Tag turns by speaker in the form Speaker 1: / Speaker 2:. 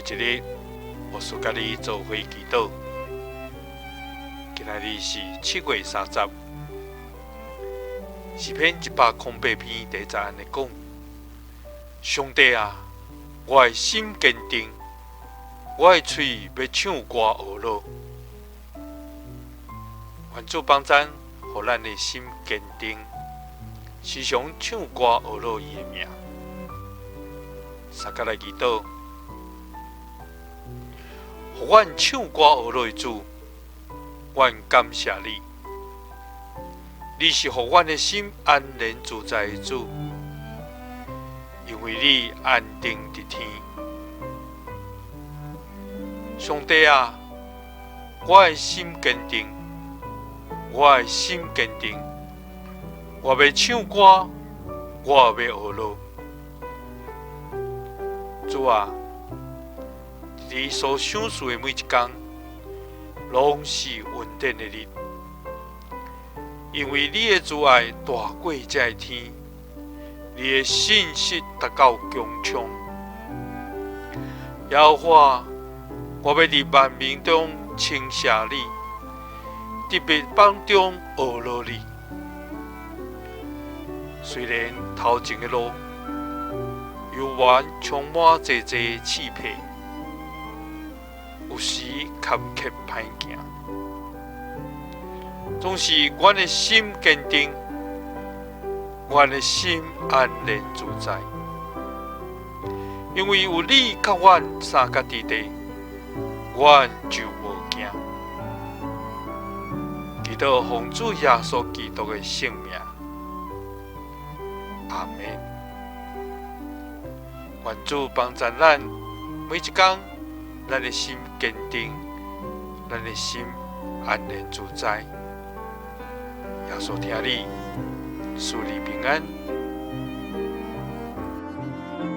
Speaker 1: 每一日，牧師佮你做伙祈禱。今仔日是7月30，詩篇108篇第一節按呢講：上帝啊，我的心堅定，我的喙欲唱歌呵咾。願主幫贊，予咱的心堅定，時常唱歌呵咾伊的名。相佮來祈禱，予阮唱歌呵咾的主，阮感謝你。你是予阮的心安然自在的主，因為你安定佇天。上帝啊，我的心堅定，我的心堅定，我欲唱歌，我欲呵咾。主啊，你所賞賜的每一工，攏是恩典的日，因為你的慈愛大過這个天，你的信實達到穹蒼。耶和華，我欲佇萬民中稱謝你，佇別邦中呵咾你。雖然頭前的路猶原充滿濟濟刺皮，有時坎坷歹行，總是阮的心堅定，阮的心安然自在，因為有你佮阮相佮佇咧，阮就無驚。祈禱奉主耶穌基督的聖名，阿們。願主幫助咱每一工，咱的心堅定，咱的心安然自在。耶穌疼你，賜你平安。